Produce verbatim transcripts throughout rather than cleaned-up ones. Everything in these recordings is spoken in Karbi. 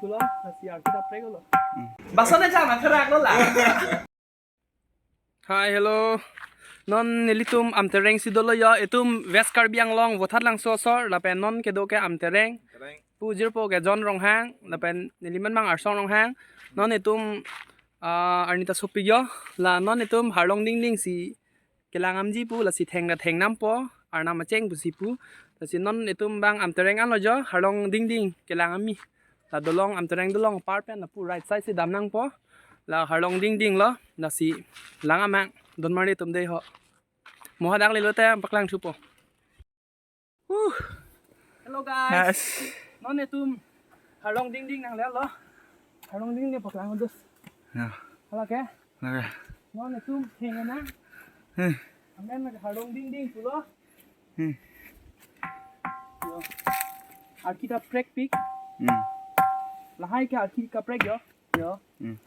Tulo, nasi arki ta prek lo. Bason e jam atherak lo la. Hi, hello. Non nelitum Amtereng si dolo yo, itum West Karbi Anglong, Vothatlangso asor, lapen non kedo ke Amtereng. Amtereng. Pu jirpo ke John Ronghang, lapen nelimen mang Arsong Ronghang. Non itum, ah, arni ta sopik yo, la non itum Harlong Dingding si kelang amji pu, lasi theng ta theng nampo, arnam acheng pusi pu. Lasi non itum bang Amtereng anlo jo, Harlong Dingding kelang ami. La dolong, Amtereng dolong apar pen lapu right side si dam nangpo. La Harlong Dingding lo, lasi lang amang, don marli atum dei ho. Mo hadak lelo te paklang thupo. Huh. Hello guys. Nice. Non itum Harlong Dingding nanglelo. Harlong Dingding paklang dus. Ya. Hala ke? Oke. Non itum theng nang. Hmm. Amen lagi Harlong Dingding pulo. Hmm. Yo. Arki ta prekpik. Hmm. Lahai ke arki kaprek yo. Yo. Hmm.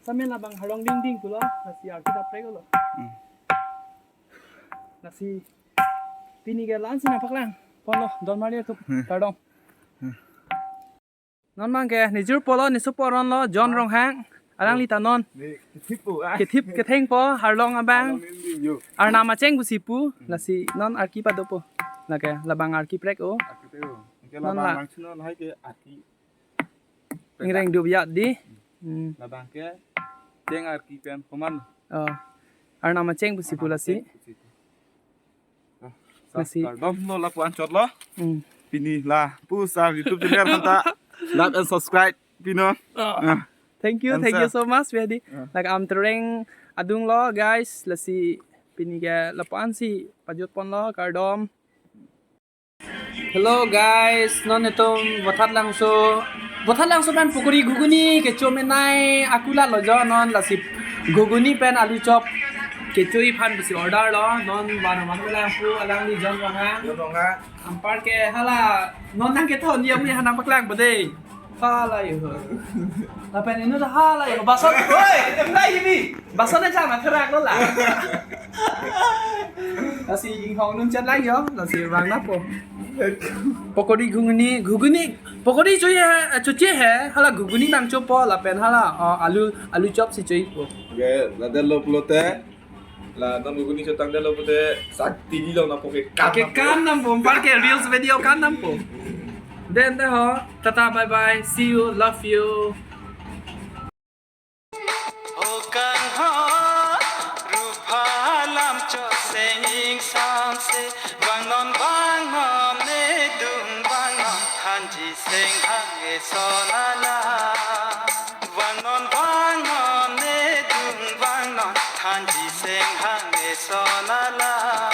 Samen labang Harlong Dingding pulo, lasi arki ta prek lo. Hmm. Lasi pini ke la-an si nangpaklang ponlo, don marli atum. Hmm. Kardom. Hmm. Non bang ke nejirpo lo, nesopo aron lo, John Ronghang, alangli ta non. Ne kethippo, ah. Kethip kethengpo, Harlong abang. Harlong Dingding yo. Arnam acheng pusi pu, lasi non arki padopo. Lake, labang arki prek o. Arki prek o. Anke non labang la. Bang si non lahai ke arki Ingreng dup ya di. Hmm. Labang ke cheng arki pen koman. Oh. Arnam acheng pusi pu lasi. Arnam acheng pusi pu. Ah, lasi. Kardom lo lapu-an chot lo. Hmm. Pini la pu sa YouTube channel aphanta like and subscribe pinon. Oh. Ah. Thank you, thank you so much, Bedi. Ah. Lake Amtereng adung lo, guys, lasi pini ke lapu-an si pajut ponlo, kardom. Hello guys, non itum Vothatlangso, Vothatlangso pen pokori ghuguni kecho menei akula lo jo non, lasi ghuguni pen alu chop kecho iphan pusi order lo, non bana man lang pu alangli John Ronghang. John Ronghang. Anpar ke hala non nangkethon dia mui hanang paklang bede. Hala yo. Lapen inu ta hala yo. Bason, oi, em dai ini. Bason e jam atherak lo la. Lasi inghong nun chat lang yo, lasi vang napo. Pokori ghuguni, ghuguni, pokori choye hai, choche hai, hala ghuguni bang chopo, lapen hala, oh, alu, alu chop si choipo. Oke, la detlo pulote, la non ghuguni chotang detlo pulote, sak tini long napo ke kam napo. Ke kam nampo, anpar ke reels video kam nampo. Den de ho, tata, bye bye, see you, love you. O kangho rupha lam choseng ingsamse, vangnon vangnon nedung vangnon, thanji seng hang eson alam. Vangnon vangnon nedung vangnon, thanji seng hang eson alam.